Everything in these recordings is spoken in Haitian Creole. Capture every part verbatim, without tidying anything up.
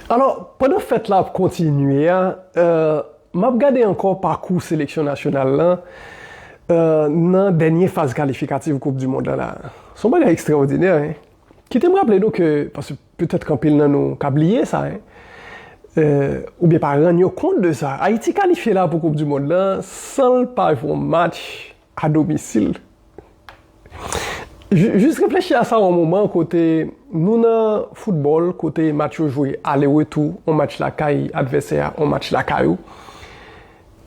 Alò, pandan fèt la ap kontinye a, euh, m ap gade ankò pakou seleksyon nasyonal lan, euh, nan dènye faz kalifikatif Koup di Mond lan la. Se yon bagay ekstraòdinè, hein. Kite m raple nou ke, paske petèt ke anpil nan nou ka bliye sa, hein, euh, oubyen pa rann yo kont de sa. Ayiti kalifye la pou Koup di Mond lan san l pa jwe yon match a domisil. Ju- Jis reflechi a sa yon moman, kote nou nan foutbòl, kote match yo jwe ale retou, yon match lakay advèsè a, yon match lakay ou.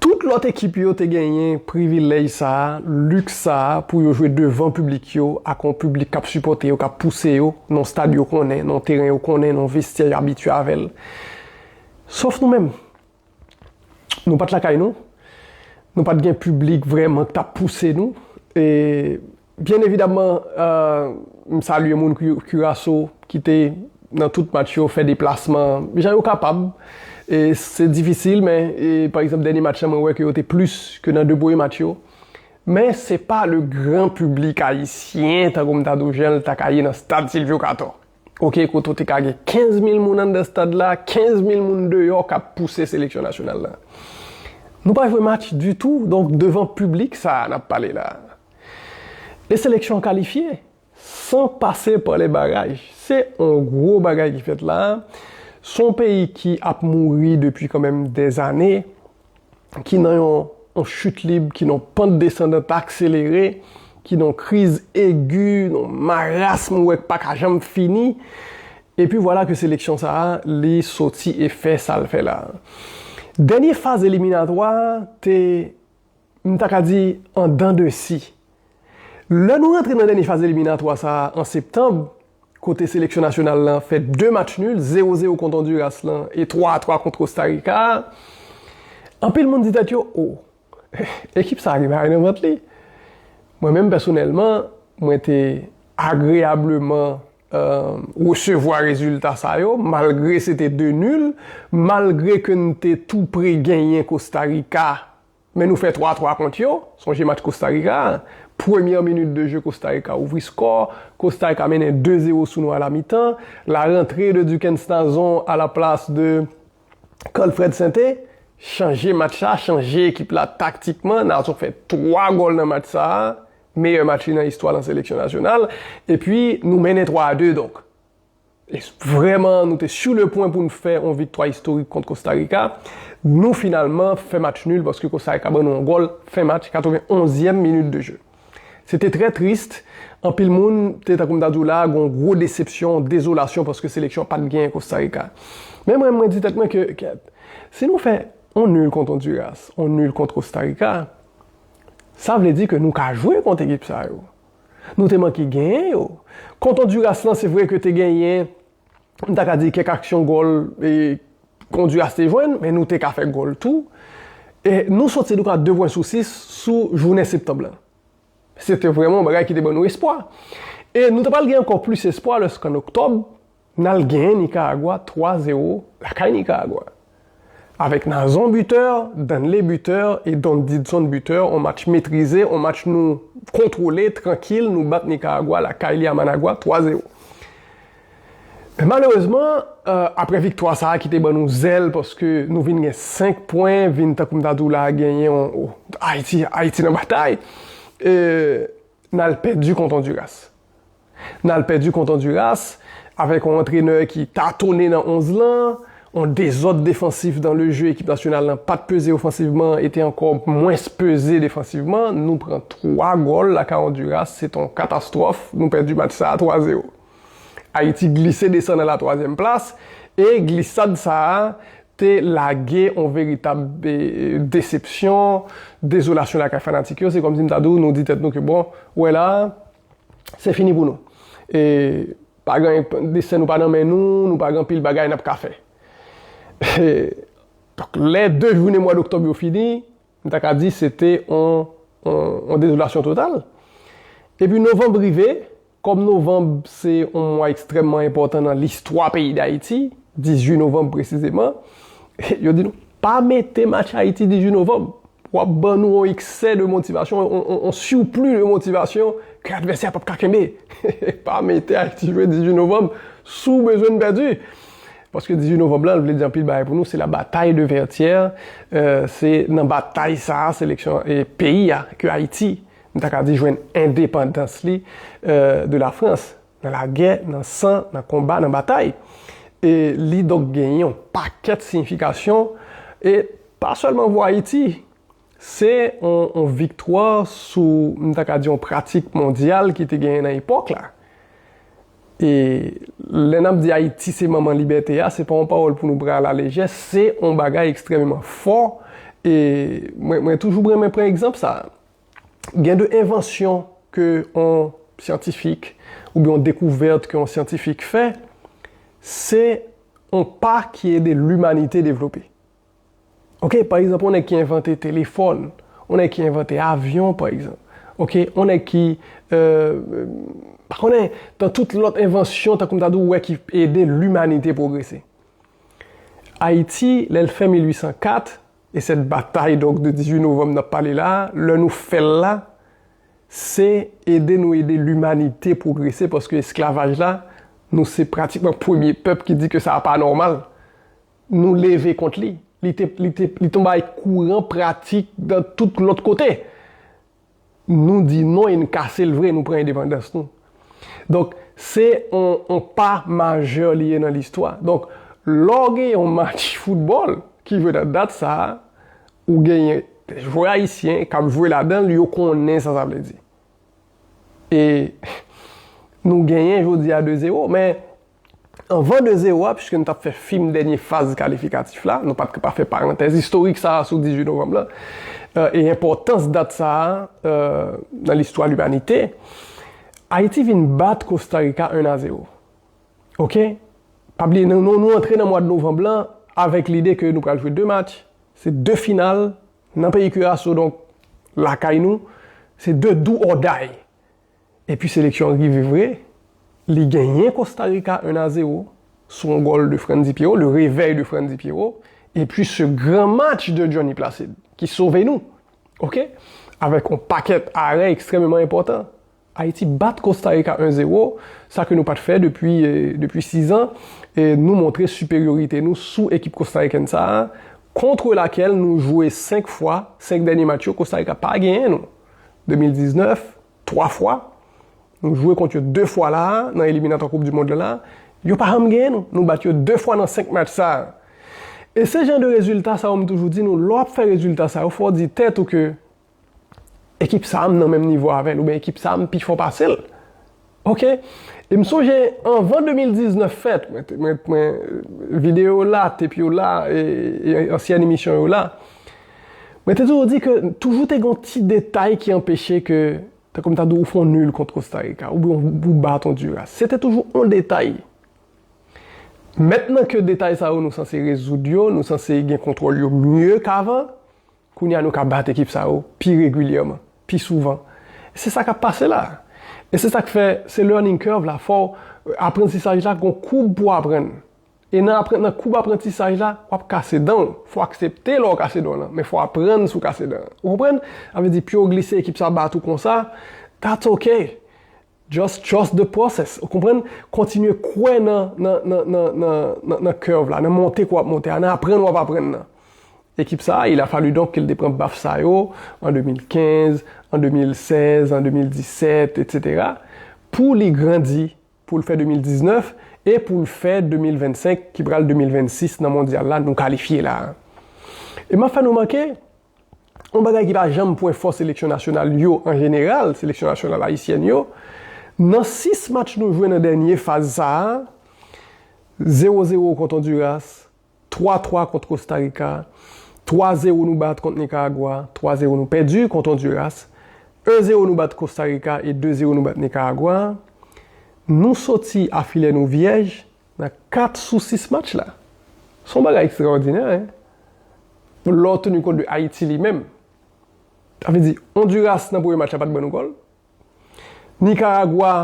Tout lòt ekip yo te genyen privilèj sa a, liks sa a, pou yo jwe devan piblik yo, ak yon piblik k ap sipòte yo, k ap pouse yo, nan stad yo konnen, nan teren yo konnen, nan vestyè yo abitye avè l. Sòf nou menm. Nou pa t lakay nou. Nou pa t gen piblik vrèman k t ap pouse nou. E, byen evidamman, euh, m salye moun Cu- Curaçao ki te nan tout match yo, fè deplasman jan yo kapab. E se difisil, men, e, pa egzanp, dènye match la, mwen wè ke yo te plis ke nan de premye match yo. Men se pa le gran piblik ayisyen, tankou m ta di w, jan l ta ka ye nan stad Sylvio Cator. Oke, kote w te ka gen kenz mil moun anndan stad la, kenz mil moun deyò k ap pouse seleksyon nasyonal la. Nou pa jwe match ditou, donk devan piblik sa a n ap pale la. E seleksyon an kalifye, san pase pa le baraj. Se yon gwo bagay ki fèt la. Se yon peyi ki ap mouri depi kanmenm dèzane, ki nan yon, yon chit lib, ki nan yon pant desandan akselere, ki nan yon kriz egi, nan yon marasm ou wè k pa ka janm fini. Epi vwala ke seleksyon sa a, li soti e fè sa l fè la. Dènye faz eliminatwa a te, m ta ka di, an dan de si. Lè nou rantre nan dènye faz eliminatwa sa a an septanm, kote seleksyon nasyonal lan fè de match nil, zewo zewo kont Ondiras lan e twa a twa kont Kosta Rika, anpil moun di tèt yo, o, ekip sa a gen bagay nan vant li. Mwen menm pèsonèlman, mwen te agreyableman, euh, resevwa rezilta sa yo, malgre se te de nil, malgre ke n te tou pre genyen Kosta Rika, men nou fè twa twa kont yo. Sonje match Kosta Rika a. Premyè minit de je, Kosta Rika ouvri skò. Kosta Rika mennen de zewo sou nou a la mitan. La rantre de Duckens Nazon a la plas de Carlfred Sainté chanje match la, chanje ekip la taktikman. Nazon fè twa gòl nan match sa a. Meyè match li nan istwa lan seleksyon nasyonal. Epi nou mennen twa a de, donk. E vrèman, nou te sur le point pou n fè yon viktwa istorik kont Kosta Rika. Nou finalman fè match nil paske Kosta Rika ban nou yon gòl fen match, katrevenonzyèm minit de je. Se te trè tris. Anpil moun te, tankou m ta di w la, gen yon gwo desepsyon, dezolasyon paske seleksyon an pa t genyen Kosta Rika. Men mwen, mwen di tèt mwen ke, kèt, si nou fè yon nil kont Ondiras, yon nil kont Kosta Rika, sa vle di ke nou ka jwe kont ekip sa yo. Nou te manke genyen yo. Kont Ondiras lan, se vre ke te genyen, m ta ka di, kèk aksyon gòl, e, Ondiras te jwenn, men nou te ka fè gòl tou. E nou soti, nou ka de pwen sou sis sou jounen septanm lan. Se te vrèman yon bagay ki te ban nou espwa. E nou te pral gen ankò plis espwa lèske an oktòb, n al genyen Nikaragwa twa zewo lakay Nikaragwa. Avèk Nazon bitè, Danley bitè e Don Didson bitè, yon match metrize, yon match nou kontwole, trankil, nou bat Nikaragwa lakay li a Managua twa zewo. Men malerezman, euh, apre viktwa sa a ki te ban nou zèl, paske nou vin gen senk pwen, vin tankou m ta di w la, genyen yon, oh, Ayiti, Ayiti nan batay, euh, n al pèdi kont Ondiras. N al pèdi kont Ondiras, avèk yon antrenè ki tatone nan onz lan, yon dezòd defansif dans le jeu, ekip nasyonal lan pa t peze ofansivman e te ankò mwens peze defansivman. Nou pran twa gòl lakay Ondiras, se t yon katastwòf. Nou pèdi match sa a twa zewo. Ayiti glise desann a la twazyèm plas, e glisad sa a te lage yon veritab, e, desepsyon, dezolasyon lakay fanatik yo. Se kòmsi m ta di w, nou di tèt nou ke, bon, wè la, se fini pou nou. E pa gen anyen, destin nou pa nan men nou, nou pa gen anpil bagay n ap ka fè. Donk, lè de jounen mwa doktòb yo fini, m ta ka di se te yon, yon, yon dezolasyon total. Epi novanm rive, kòm novanm se yon mwa ekstrèmman enpòtan nan listwa peyi Dayiti, dizuit novanm presizeman, yo di nou, pa mete match Ayiti dizuit novanm. W ap ban nou yon eksè de motivasyon, yon, yon, yon sipli de motivasyon ke advèsè a p ap ka kenbe. Pa mete Ayiti jwe dizuit novanm si w bezwen n pèdi. Paske dizuit novanm lan, l vle di anpil bagay pou nou, se la bataille de Vertières, euh, se nan batay sa a, seleksyon e peyi a, ke Ayiti, m ta ka di, jwenn endepandans li euh, de la Frans, nan lagè, nan san, nan konba, nan batay. E li donk genyen yon pakèt siyifikasyon, e pa sèlman pou Ayiti, se yon, yon viktwa sou, m ta ka di, yon pratik mondyal ki te genyen nan epòk la. E lè n ap di Ayiti se manman libète a, se pa yon pawòl pou nou pran alalejè, se yon bagay ekstrèmeman fò. E mwen, mwen toujou renmen pran egzanp sa. Gen de envansyon ke yon syantifik, oubyen yon dekouvèt ke yon syantifik fè, se yon pa ki ede limanite devlope. Ok, pa egzanp, yon nèg ki envante telefòn, yon nèg ki envante avyon, pa egzanp. Ok, yon nèg ki, euh, pa konnen, nan tout lòt envansyon, tankou m ta di w, wè ki ede limanite pwogrese. Ayiti, lè l fè mil uit san kat, e sèt batay, donk, de dizuit novanm n ap pale la, lè nou fè l la, se ede nou ede limanite pwogrese, paske esklavaj la, nou se pratikman premye pèp ki di ke sa pa nòmal. Nou leve kont li. Li te, li te, li te yon bagay kouran, pratik nan tout lòt kote. Nou di non e n kase l vre, nou pran endepandans nou. Donk, se yon, yon pa majè li ye nan listwa. Donk, lè w gen yon match foutbòl ki jwe nan dat sa a, ou genyen jwè ayisyen k ap jwe ladan l, yo konnen sa sa vle di. E nou genyen jodi a de zewo, men anvan de zewo a, piske nou t ap fè fim dènye faz kalifikatif la, nou pa t ka pa fè parantèz istorik sa a sou dizuit novanm lan, euh, e enpòtans dat sa a euh, nan listwa limanite, Ayiti vin bat Kostarika en a zewo. Ok? Pa bliye, nou, nou, nou antre nan mwa de novanm lan avèk lide ke nou pral jwe de match, se de final nan peyi Kiraso, donk lakay nou, se de do or die. Epi seleksyon an rive vre, li genyen Kostarika en a zewo sou yon gòl de Frandy Pierrot, le réveil de Frandy Pierrot, epi ce grand match de Johnny Placide ki sove nou, ok, avèk yon pakèt arè ekstrèmeman enpòtan. Ayiti bat Kostarika en zewo, sa ke nou pa t fè depi, eh, depi sis an, e nou montre siperyorite nou sou ekip kostarikèn sa a, contre laquelle nou jwe senk fwa, senk dènye match yo, Kostarika pa genyen nou. De mil diznèf, twa fwa. Nou jwe kont yo de fwa la a, nan eliminatwa Koup di Mond lan la. Yo pa janm genyen nou. Nou bat yo de fwa nan senk match sa a. E se jan de rezilta sa yo m toujou di nou, lè w ap fè rezilta sa yo, fò w di tèt ou ke ekip sa a m nan menm nivo avè l, oubyen ekip sa a m pi fò pase l. Ok? E m sonje, anvan de mil diznèf fèt, mwen, te- mwen, mwen, videyo la, tep yo la, e, e ansyèn emisyon yo la, mwen te toujou di ke toujou te gen yon ti detay ki anpeche ke, tankou m ta di w, ou fè yon nil kont Kostarika, oubyen ou bat Ondiras. Se te toujou yon detay. Mentnan ke detay sa yo nou sanse rezoud yo, nou sanse gen kontwòl yo mye k'avan, kounye a nou ka bat ekip sa yo pi regilyèman, pi souvan. Se sa k ap pase la. E se sa k fè, se learning curve la, fò w, aprantisaj la, gon koub pou aprann. E nan aprann, nan koub aprantisaj la, w ap kase dan w. Fò w aksepte lè w kase dan w lan, men fò w aprann sou kase dan w. Ou konprann? Sa vle di, pi w glise, ekip sa bat ou konsa, that's ok. Just trust the process. Ou konprann? Kontinye kwè nan, nan, nan, nan, nan, nan, nan curve la, nan monte ke w ap monte a, nan aprann w ap aprann nan. Ekip sa a, il a fallu donc ke l te pran baf sa yo an de mil kenz, an de mil sèz, an de mil disèt, etsetera, pou li grandi, pou l fè de mil diznèf e pou l fè de mil vennsenk, ki pral de mil vennsis nan mondyal la, nou kalifye la a. E m ap fè nou manke yon bagay ki pa janm pwen fò seleksyon nasyonal yo an jeneral, seleksyon nasyonal ayisyèn yo, nan sis match nou jwe nan dènye faz sa a, zewo zewo kont Ondiras, twa twa kont Kostarika, twa zewo nou bat kont Nikaragwa, twa zewo nou pèdi kont Ondiras, en zewo nou bat Kostarika e de zewo nou bat Nikaragwa. Nou soti a filè nou vyèj nan kat sou sis match la. Se yon bagay ekstraòdinè, en. Lè w teni kont de Ayiti li menm. Sa vle di, Ondiras nan premye match la pa t ban nou gòl. Nikaragwa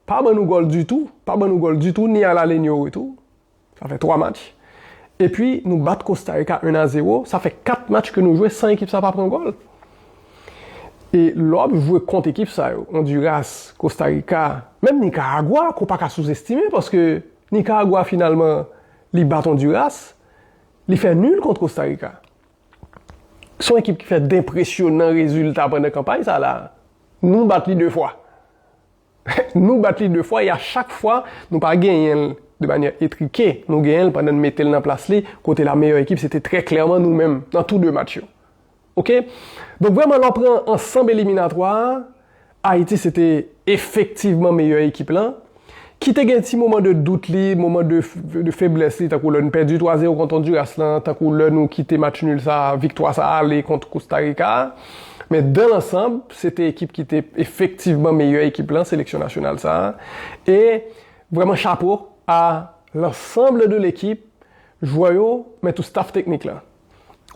pa ban nou gòl ditou, pa ban nou gòl ditou, ni a lale ni o retou. Sa fè twa match. Epi, nou bat Kostarika en a zewo. Sa fè kat match ke nou jwe san ekip sa pa pran gòl. E lè w ap jwe kont ekip sa yo, Ondiras, Kostarika, menm Nikaragwa, ke w pa ka souzestime, paske Nikaragwa, finalman, Li bat Honduras, li fè nil kont Costa Rica. Se yon ekip ki fè denpresyonan rezilta pandan kanpay sa la. Nou bat li de fwa. Nou bat li de fwa e a chak fwa, nou pa genyen l de manyè etrike. Nou genyen l pandan n mete l nan plas li, kote la meyè ekip, se te trè klèman nou menm, nan tou de match yo. Oke? Donk, vrèman, lè w pran ansanm eliminatwa a, Ayiti se te efektivman meyè ekip lan. Ki te gen ti moman de dout li, moman de, de feblès li, tankou lè nou pèdi twa zewo kont Honduras lan, tankou lè nou kite match nul sa, viktwa sa ale kont Costa Rica. Men dan lansanb, se te ekip ki te efektivman meyè ekip lan, seleksyon nasyonal sa. E vrèman chapo a l'ensemble de l'équipe, jwè yo, men tou staff teknik lan.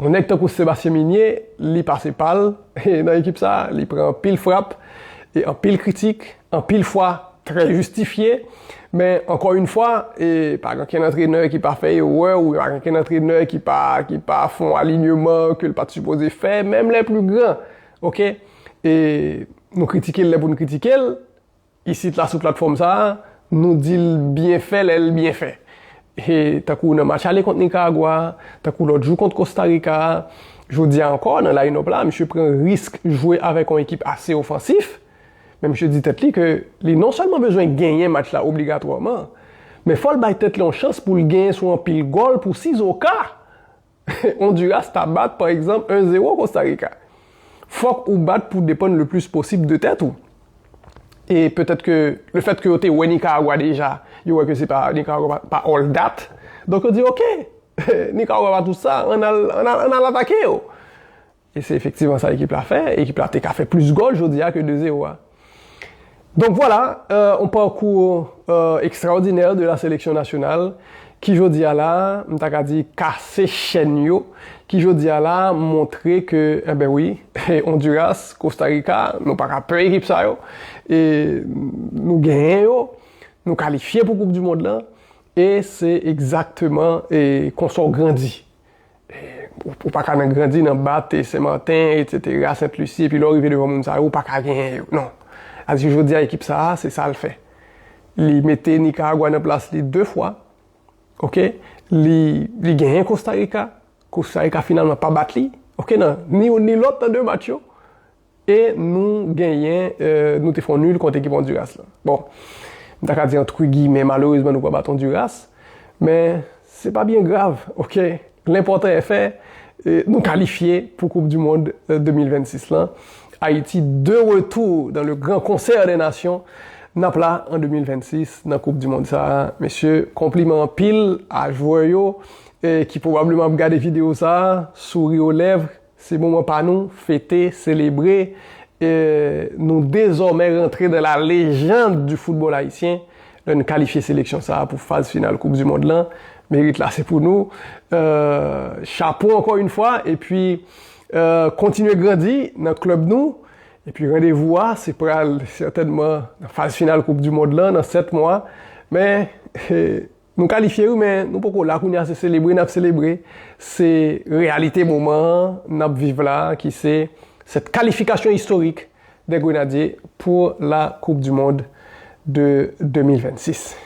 Yon nèg tankou Sébastien Migné, li pase pa l nan ekip sa, li pran anpil frap, e anpil kritik, anpil fwa trè jistifye, men ankò yon fwa, e pa gen okenn antrenè ki pa fè erè, ou pa gen okenn antrenè ki pa, ki pa fè yon alinyeman ke l pa t sipoze fè, menm les plus grands, oke? E nou kritike l lè pou n kritike l, isit la sou platfòm sa, nou di l byen fè lè l byen fè. E tankou nan match ale kont Nikaragwa, tankou lòt jou kont Costa Rica, jodi a ankò, nan line-up la, misye pran risk jwe avèk yon ekip ase ofansif, men misye di tèt li ke li non sèlman bezwen genyen match la obligatwaman, men fò l bay tèt li yon chans pou l genyen sou anpil gòl pou sizoka Honduras ta bat, pa egzanp, un zéro Costa Rica. Fòk ou bat pou depann le plis posib de tèt ou. E petèt ke le fèt ke yo te wè Nikaragwa deja, yo wè ke se pa Nikaragwa pa, pa all that. Donk yo di, "Oke, Nikaragwa pa tout sa, ann al, ann al, ann al atake yo." E se efektivman sa ekip la fè. Ekip la te ka fè plis gòl jodi a ke de zewo a. Donk vwala, euh, yon pakou, euh, ekstraòdinè de la seleksyon nasyonal ki jodi a la, m ta ka di kase chèn yo, ki jodi a la montre ke, enben wi, Honduras, Costa Rica, nou pa ka pè ekip sa yo. E nou genyen yo, nou kalifye pou Koup di Mond lan, e se egzakteman, e, konsa w grandi. E, ou, ou pa ka nan grandi nan bat Sen Marten, etsetera, Sent Lisi, epi lè w rive devan moun sa yo, ou pa ka genyen yo. Non. Sa di jodi a, ekip sa a, se sa l fè. Li mete Nikaragwa nan plas li de fwa. Oke? Li, li genyen Costa Rica. Costa Rica finalman pa bat li. Oke, nan ni youn ni lòt nan de match yo. E nou genyen, euh, nou te fè yon nil kont ekip Honduras lan. Bon, m ta ka di antre giymen, malerezman nou pa bat Honduras, men se pa byen grav, oke? L'important est fait, euh, nou kalifye pou Koup di Mond, euh, de mil vennsis lan. Ayiti de retour dans le grand concert des nations. N ap la an de mil vennsis nan Koup di Mond sa. Mesye, konpliman anpil a jwè yo, euh, ki pwobableman ap gade videyo sa, souri aux lèvres. Se moman pa nou, fete, selebre. E nou dezòmè rantre dans la légende du football haïtien. Lè n kalifye seleksyon sa a pou faz final Koup di Mond lan, merit la se pou nou. Euh, chapo ankò yon fwa, epi, euh, kontinye grandi nan klèb nou. Epi randevou a, se pral sètènman nan faz final Koup di Mond lan, nan sèt mwa. Men, eh, nou kalifye wi, men nou poko la kounye a, se selebre n ap selebre. Se reyalite moman an n ap viv la, ki se cette qualification historique des Grenadiers pour la Coupe du Monde de de mil vennsis.